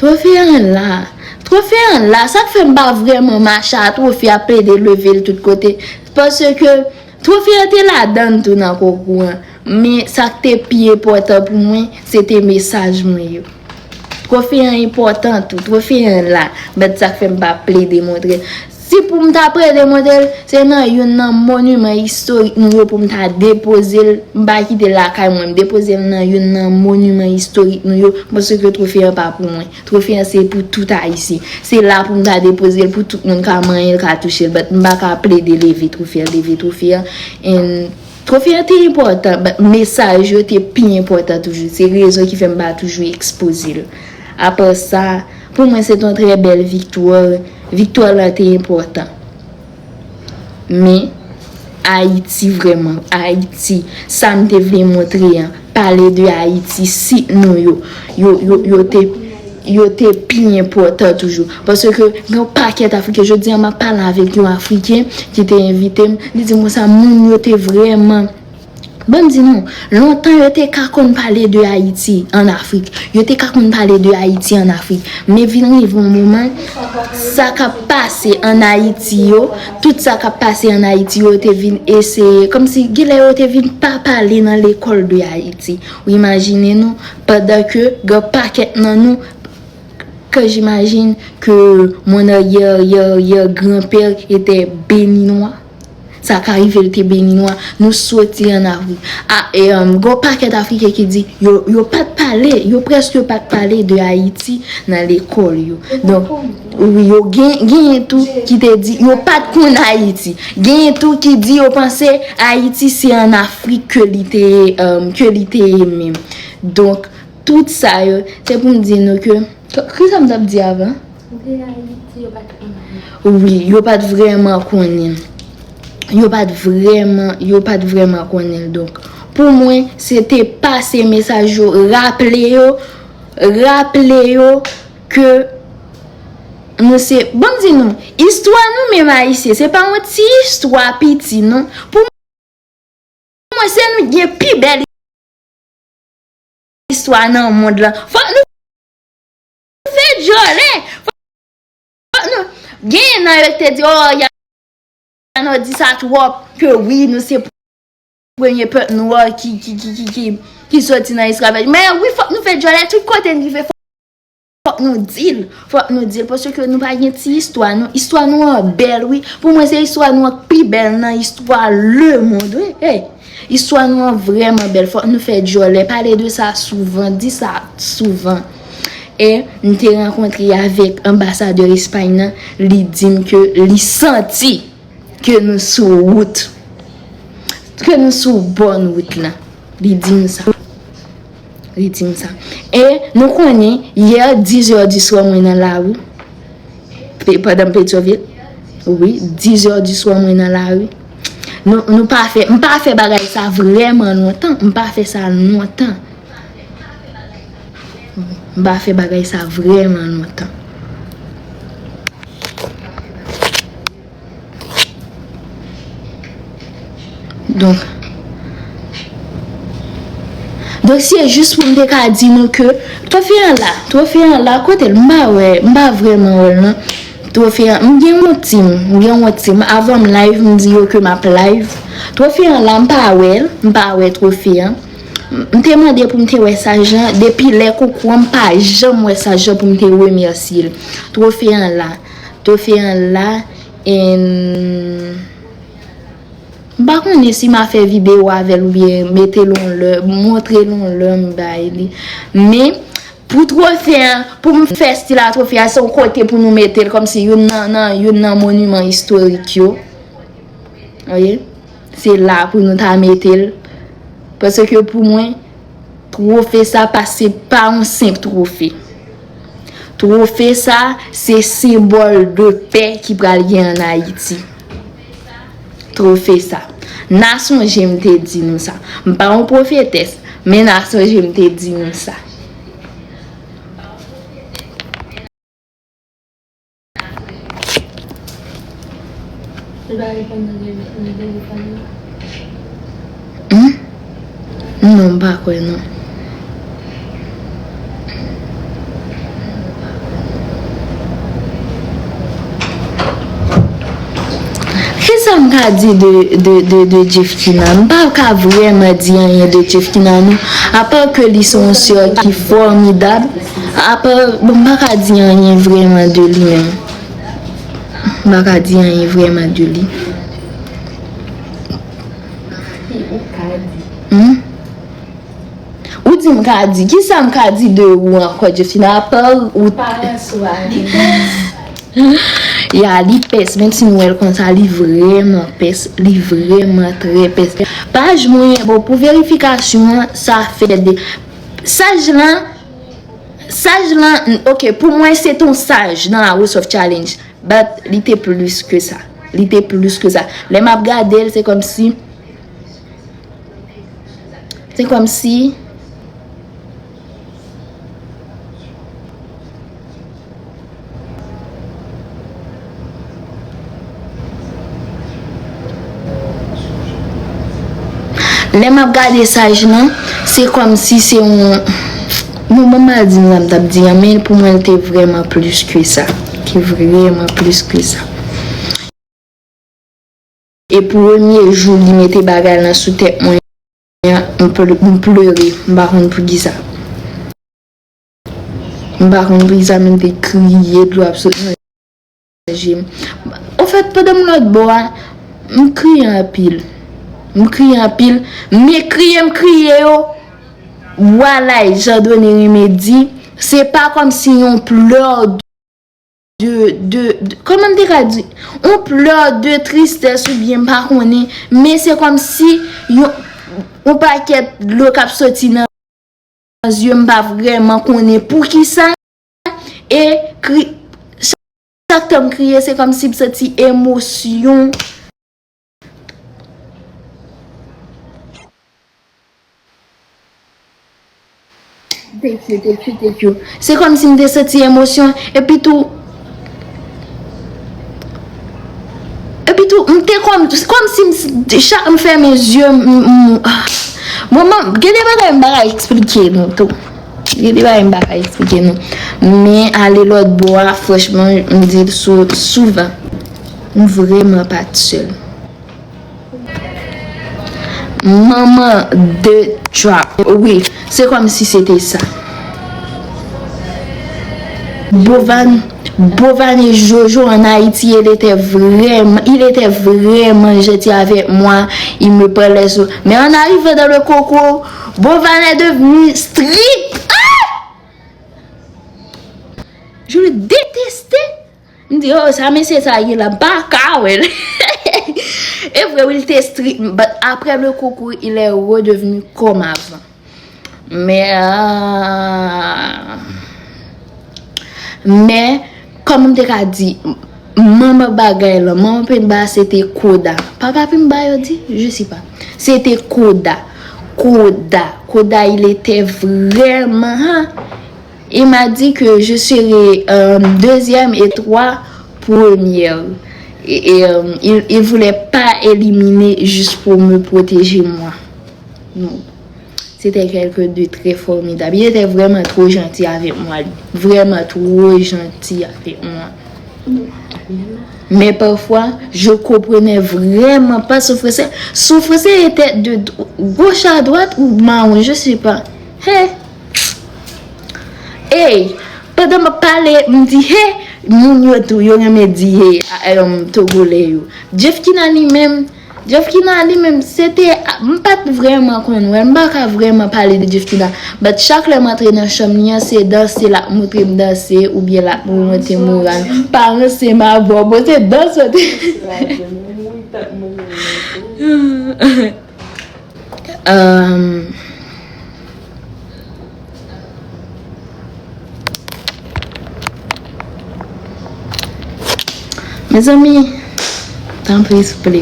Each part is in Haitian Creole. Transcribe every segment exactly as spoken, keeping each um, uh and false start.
Twofe an la. Twofe an la. Sa k fè m pa vrèman mache a twofe a, plede leve l tout kote. Paske twofe an te ladan l tou nan konkou an. Men sa k te pi enpòtan pou mwen, se te mesaj mwen yo. Twofe an enpòtan tou. Twofe an la. But sa k fè m pa plede montre l. Si pou m ta plede montre l, se nan youn nan moniman istorik nou yo pou m ta depoze l. M pa kite l lakay mwen, m depoze l nan youn nan moniman istorik nou yo, paske twofe an pa pou mwen. Twofe an se pou tout Ayisyen. Se la pou m ta depoze l pou tout moun ka manyen l, ka touche l. But m pa ka plede leve twofe an, leve twofe an. And twofe an te enpòtan, but mesaj yo te pi enpòtan toujou. Se rezon ki fè m pa toujou ekspoze l. Apa sa, pou mwen se te yon trè bèl viktwa. Viktwa la te enpòtan. Men, Ayiti vrèman, Ayiti, sa m te vle montre an, pale de Ayiti, sit nou yo, yo, yo, yo te, yo te pi enpòtan toujou. Paske gen yon pakèt Afriken, jodi a m ap pale avèk yon Afriken ki te envite m, li di m konsa, moun yo te vrèman Ban m di nou, lontan yo te ka konn pale de Ayiti ann Afrik. Yo te ka konn pale de Ayiti ann Afrik. Men vin rive yon moman, sa k ap pase ann Ayiti yo, tout sa k ap pase ann Ayiti yo te vin eseye, kòmsi genlè yo te vin pa pale nan lekòl de Ayiti. Ou imajine nou, pandan ke gen pakèt nan nou, que j'imagine que mon arrière-arrière-arrière-grand-père était béninois. Sa ka rive l te Beninwa, nou soti ann Afrik. A, e, um, gon pakèt Afriken ki di, yo, yo pa t pale, yo prèske pa t pale de Ayiti nan lekòl yo. Donk, wi, yo gen, genyen tou ki te di, yo pa t konn Ayiti. Genyen tou ki di, yo panse Ayiti se ann Afrik ke li te, um, ke li te ye menm. Donk, tout sa yo, se pou m di nou ke, k-, kisa m t ap di avan? Wi, yo pa t vrèman konnen. Yo pa t vrèman, yo pa t vrèman konnen l. Donk, pou mwen, se te pase mesaj yo, raple yo, raple yo ke nou se, ban m di nou, istwa nou menm Ayisyen, se pa yon ti istwa piti, non. Pou mwen, se nou gen pi bèl istwa nan mond lan. Fòk nou fè djòlè. Fòk nou, genyen nan yo ki te di, oh, y a, nou di sa twòp, ke wi, nou se premye pèp nwa ki, ki, ki, ki, ki, ki soti nan esklavaj. Men wi, fòk nou fè djòlè tout kote n rive. Fòk nou di l, fòk nou di l, paske nou pa gen ti istwa, non. Istwa nou an bèl, wi. Pou mwen, se istwa nou an k pi bèl nan istwa lemonn, wi. Hey! Istwa nou an vrèman bèl. Fòk nou fè djòlè, pale de sa souvan, di sa souvan. E m te rankontre avèk anbasadè Espay nan, li di m ke li santi ke nou sou wout, ke nou sou bòn wout lan. Li di m sa. Li di m sa. E nou konnen, yè, diz è di swa, mwen nan lari. Pe-, pandan m Petyonvil. Wi, diz è di swa, mwen nan lari. Nou, nou pa fè, m pa fè bagay sa vrèman lontan. M pa fè sa lontan. M pa fè bagay sa vrèman lontan. Donk, donk, se jis pou m te ka di nou ke twofe an la, twofe an la, kote l? M pa wè, m pa vrèman wè l, non. Twofe an, m gen yon tim, m gen yon tim. Avan m live, m di yo ke m ap live. Twofe an la, m pa wè l, m pa wè twofe an. M, m te mande pou m te wè sa jan, depi lè konkou an, m pa janm wè sa jan pou m te remèsye l. Twofe an la, twofe an la, and m pa konnen si m a fè videyo avè l oubyen mete l yon lè, montre l yon lè m bay li. Men, pou twofe an, pou m fè stil a twofe a, se yon kote pou nou mete l kòmsi youn nan, nan, youn nan moniman istorik yo. Oke? Se la pou nou ta mete l. Paske pou mwen, twofe sa pa, se pa yon senp twofe. Twofe sa, se senbòl de pè ki pral gen ann Ayiti. Twofe sa. N a sonje m te di nou sa. M pa yon pwofetès, men n a sonje m te di nou sa. Hmm? Non, m pa kwè, non. m ka di de, de, de, de Jeffkina? M pa ka vrèman di anyen de Jeffkina, non. Apa ke li se yon sè ki fòmidab, apa, bon, m pa ka di anyen vrèman de li menm. M pa ka di anyen vrèman de li. Hmm? Ou di m ka di, kisa m ka di de ou ankò, Jeffkina? Apa ou... Parans ou a, li pès. Ya, li pès, menm si nou wè l konsa, li vrèman pès, li vrèman trè pès. Paj mwen, bon, pou verifikasyon an, sa fè de, saj lan, saj lan, ok, pou mwen, se t on saj nan la House of Challenge, but li te plis ke sa. Li te plis ke sa. Lè m ap gade l, se kòmsi, se kòmsi, lè m ap gade saj lan, se kòmsi se yon, non, bon, m pa di m sa m t ap di an, men pou mwen, l te vrèman plis ke sa. Te vrèman plis ke sa. E premye jou li mete bagay lan sou tèt mwen an, m ple-, m pleure, m pa konn poukisa. M pa konn poukisa, men m te kriye, dlo ap sot nan je m. Anfèt, pandan m lòt bò a, m kriye anpil. M kriye anpil, men kriye m kriye yo, walay, jan Dony renmen di, se pa kòmsi yon plè de, de, de, kòman m te ka di? Yon plè de tristès oubyen m pa konnen, men se kòmsi yon, yon pakèt dlo k ap soti nan zye m, pa vrèman konnen poukisa. E kri, chak tan m kriye, se kòmsi m santi emosyon. Thank you, thank you, thank you. Se kòmsi m te santi emosyon, epi tou, epi tou, m te kòm, kòmsi m, chak m fèmen zye, m, m, m, ah. Bon, m, gen de bagay m pa ka eksplike nou tou. Gen de bagay m pa ka eksplike nou. Men ale lòt bò a, franchman, m di l sou, souvan. M vrèman pa t sèl. Manman de trap. Wi, se kòmsi se te sa. Bovan, Bovan et Jojo en Haïti, il était vraiment, il était vraiment gentil avec moi. Il me parlait sou. Mais en arrivant dans le coco, Bovan est devenu strict. Ah! Je le détestais. M di, oh, sa mesye sa ye la, m pa ka wè l. E vre, wi, l te strik, but après le coco, il est redevenu comme avant. Men, ah, men, kòman m te ka di, manman bagay lan, manman Pimba, se te Koda. Papa Pimba, yo di, je sais pas. Se te Koda. Koda. Koda, il était vraiment, hein. Il m'a dit que je serai, euh, deuxième et toi première. Et, et, euh, il, il voulait pas éliminer juste pour me protéger moi. Non. C'était quelqu'un de très formidable. Il était vraiment trop gentil avec moi, lui. Vraiment trop gentil avec moi. Mais parfois, je comprenais vraiment pas son français. Son français était de gauche à droite ou marron, je sais pas. Hey! Ey, pandan m ap pale, m di, he, moun yo tou, yo renmen di, he, a, um, Togolè yo. Jeffkina li menm, Jeffkina li menm, se te, a, m pa t vrèman konn wè l, m pa ka vrèman pale de Jeffkina. But chak lè m antre nan chanm li an, se danse l ap montre m danse, oubyen l ap remonte moral. Pa ranse m avè w, bon, se danse w te. Euh, Mezanmi, tanpri, souple.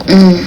Mm.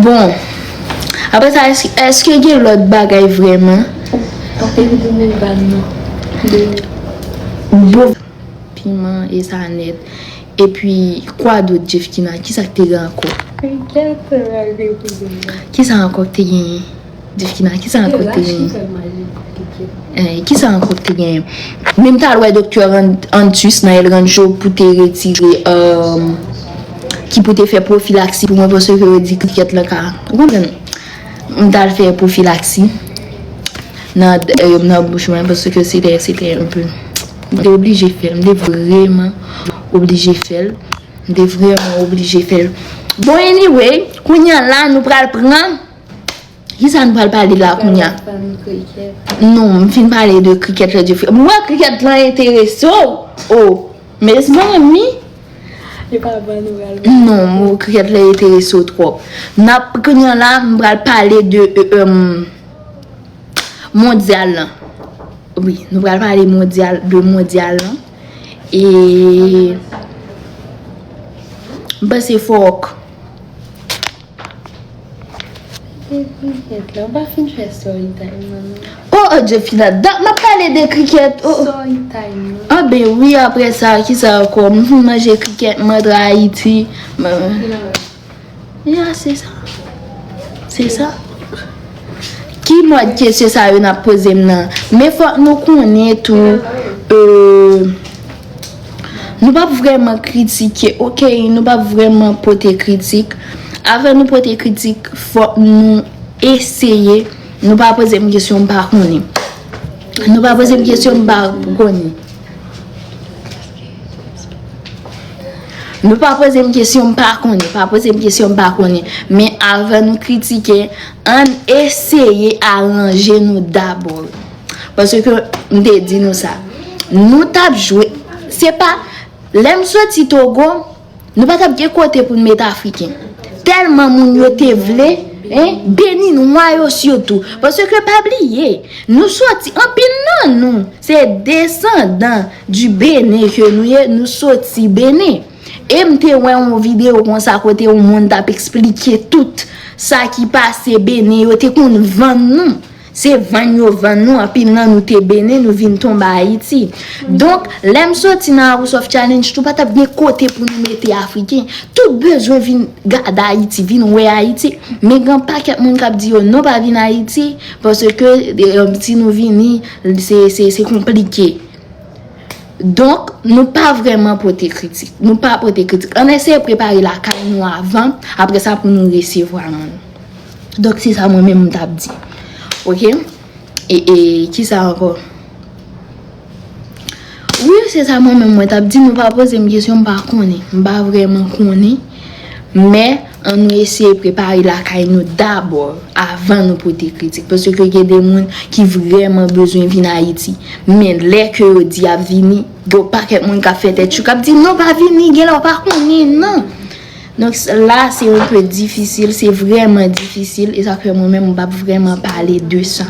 Bon, apre sa, èske, èske gen lòt bagay vrèman? Bon, piman e sa nèt. Epi, kwa dòt, Jeffkina? Kisa k te gen ankò? Kisa ankò k te genyen? Difkina, kisa ankò te genyen? Eh, kisa ankò te genyen? Men m t al wè doktè An- Antus nan El Rancho pou te retire, um, ki pou te fè pwofilaksi pou mwen, paske yo di krikèt lan ka, ou konprann? M t al fè pwofilaksi nan, eh, nan bouch mwen, paske se te, se te enpe, m te oblije fè l, m te vrèman oblije fè l, m te vrèman oblije fè l. Bon, anyway, kounye a la, nou pral pran Kisa nou pral pale la kounye a? Non, m fin pale de krikèt la, Jeffrey. M wè krikèt lan enterese w. Oh, mezanmi. Non, m wè krikèt lan enterese w twòp. N ap, kounye a la, m pral pale de, euh, euh, mondyal lan. Wi, nou pral pale mondyal, de mondyal lan. E m panse fòk Krikèt la, ou pa fin fè story time nan, non. Oh, oh, Jeffina, dat m ap pale de krikèt. Oh, oh. Story time, non. Ah, ben wi, apre sa, kisa ankò? M fin manje krikèt, m antre Ayiti. M- Ya, se sa. Se sa. Ki mòd kesyon sa yo n ap poze m nan? Men fòk nou konnen tou, euh, nou p ap vrèman kritike, oke? Nou p ap vrèman pote kritik. Avan nou pote kritik, fòk nou eseye. Nou pa poze m kesyon m pa konnen. Nou pa poze m kesyon m pa konnen. Nou pa poze m kesyon m pa konnen. Pa poze m kesyon m pa konnen. Men avan nou kritike, ann eseye aranje nou dabò. Paske m te di nou sa. Nou t ap jwe. Se pa. Lè m soti Togo, nou pa t ap gen kote pou n met Afriken. Tèlman moun yo te vle, hein, beni nwa yo sitou. Paske pa bliye, nou soti, anpil nan nou, se desandan du Benin ke nou ye, nou soti Benin. E m te wè yon videyo konsa kote yon moun t ap eksplike tout sa ki pase Benin, yo te konn vann nou. Se vann yo vann nou, anpil nan nou te Benin, nou vin tonbe Ayiti. Donk, lè m soti nan House of Challenge, tou pa t ap gen kote pou nou mete Afriken. Tout bezwen vin gade Ayiti, vin wè Ayiti. Men gen pakèt moun k ap di yo non, pa vin Ayiti, paske, eh, si nou vini, se, se, se konplike. Donk, nou pa vrèman pote kritik. Nou pa pote kritik. Ann eseye prepare lakay nou avan, apre sa pou nou resevwa moun. Donk, se sa mwen menm m t ap di. Oke? E, e, kisa ankò? Wi, se sa mwen menm mwen t ap di. Nou pa poze m kesyon, m pa konnen. M pa vrèman konnen. Men, ann nou eseye prepare lakay nou dabò, avan nou pote kritik. Paske gen de moun ki vrèman bezwen vin Ayiti. Men lè ke yo di y ap vini, gen yon pakèt moun k ap fè tèt cho, k ap di, "Non, pa vini, genlè w pa konnen, non." Donk, s- la, se yon pe difisil, se vrèman difisil, e sa fè mwen menm, m p ap vrèman pale de sa.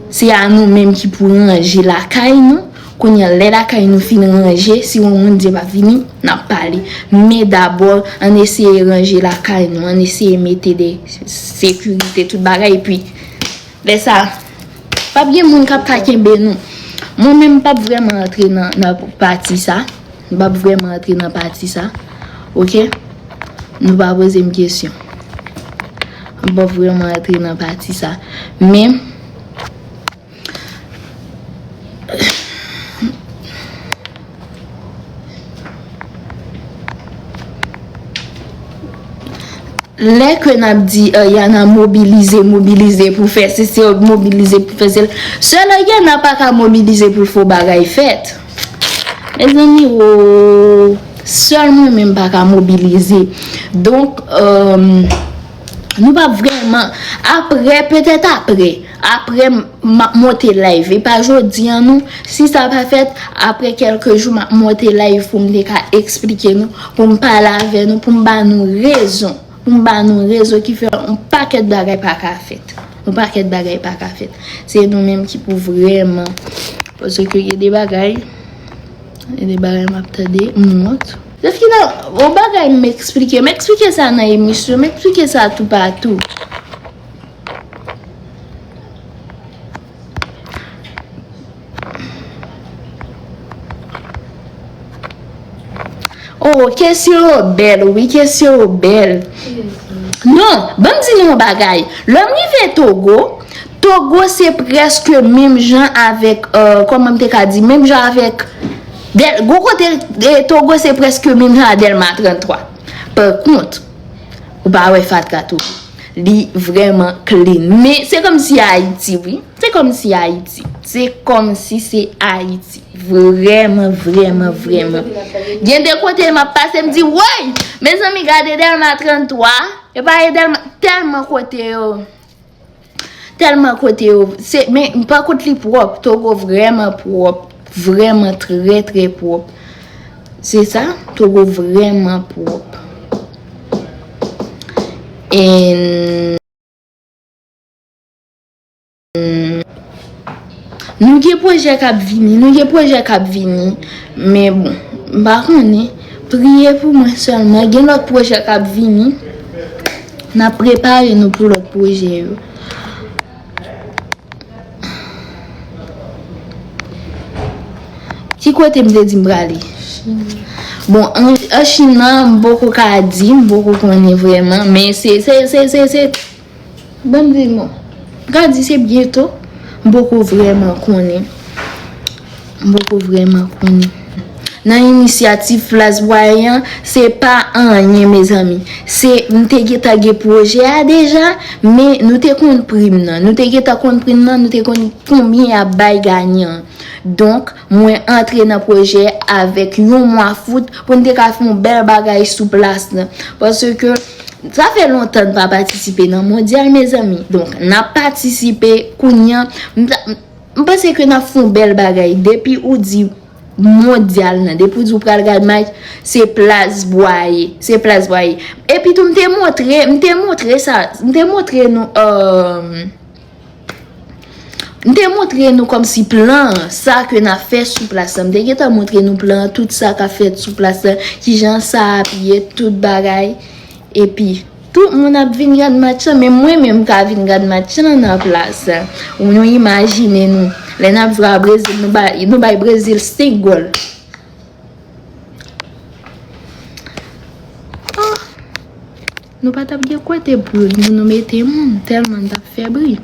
Se a nou menm ki pou ranje lakay nou. Kounye a, lè lakay nou fin ranje, si yon moun di l p ap vini, n ap pale. Men dabò, ann eseye ranje lakay nou, ann eseye mete de sekirite, tout bagay, epi lè sa, p ap gen moun k ap ka kenbe nou. Mwen menm, m p ap vrèman antre nan, nan pati sa. M p ap vrèman antre nan pati sa. Oke? Nou pa poze m kesyon. M p ap vrèman antre nan pati sa. Men, lè ke n ap di, eh, Yana mobilize, mobilize pou fè sesi, mobilize pou fè sela, sèl Yana pa ka mobilize pou l fè yon bagay fèt. Mezanmi, wo, sèl mwen menm pa ka mobilize. Donk, eh, nou pa vrèman, apre, petèt apre, apre m ap monte live. E pa jodi a non. Si sa pa fèt, apre kèlke jou, m ap monte live pou m te ka eksplike nou, pou m pale avè nou, pou m ba nou rezon. Pou m ba nou rezon ki fè yon pakèt bagay pa ka fèt. Yon pakèt bagay pa ka fèt. Se nou menm ki pou vrèman. Paske gen de bagay, gen de bagay m ap tande, m wont. Jeffina, yon bagay m eksplike. M eksplike sa nan emisyon, m eksplike sa toupatou. Oh, kesyon yo bèl, wi, kesyon yo bèl. Non, ban m di nou yon bagay. Lè m rive Togo, Togo se prèske menm jan avèk, euh, kòman m te ka di, menm jan avèk Dèl, gwo kote, eh, Togo se prèske menm jan a Dèlma trannntwa. Pa kont, ou pa wè fatra Togo. Li vrèman clean. Men se kòmsi Ayiti, wi. Se kòmsi Ayiti. Se kòmsi se Ayiti. Vrèman, vrèman, vrèman. Gen de kote m ap pase, m di, woy! Mezanmi, gade Dèlma trannntwa. E pa e Dèlma, tèlman kote yo. Tèlman kote yo, se, men, pa kont li pwòp, Togo vrèman pwòp, vrèman trè, trè pwòp. Se sa, Togo vrèman pwòp. And nou gen pwojè k ap vini, nou gen pwojè k ap vini, men bon, m pa konnen. Priye pou mwen sèlman, gen lòt pwojè k ap vini. N ap prepare nou pou lòt pwojè yo. Ki kote m te di m prale? Bon, an, an Chin nan, m poko ka di, m poko konnen vrèman, men se, se, se, se, se, ban m di, bon, m ka di se byento, m poko vrèman konnen. M poko vrèman konnen. Nan inisyativ Plas Bwaye an, se pa anyen, mezanmi. Se, m te gentan gen pwojè a deja, men nou te konn prim nan. Nou te gentan konn prim nan, nou te konn konbyen y ap bay ganyan an. Donk, mwen antre nan pwojè avèk yon mwa fout pou n te ka fè yon bèl bagay sou plas lan. Paske sa fè lontan n pa patisipe nan mondyal, mezanmi. Donk, n ap patisipe kounye a. M ta, M panse ke n ap fè yon bèl bagay. Depi ou di mondyal nan, depi ou di ou pral gad match, se Plas Bwaye. Se Plas Bwaye. Epi tou, m te montre, m te montre sa, m te montre nou, euh, m te montre nou kòmsi plan an, sa ke n ap fè sou plas la. M te gentan montre nou plan an, tout sa k ap fèt sou plas la, kijan sa ap ye, tout bagay. Epi, tout moun ap vin gad match lan, men mwen menm m ka vin gad match lan nan plas. Ou nou imajine nou, lè n ap jwe a Brezil, nou bay, nou bay Brezil senk gòl. Ah, nou pa t ap gen kote pou, pou nou mete moun, tèlman n t ap fè bri.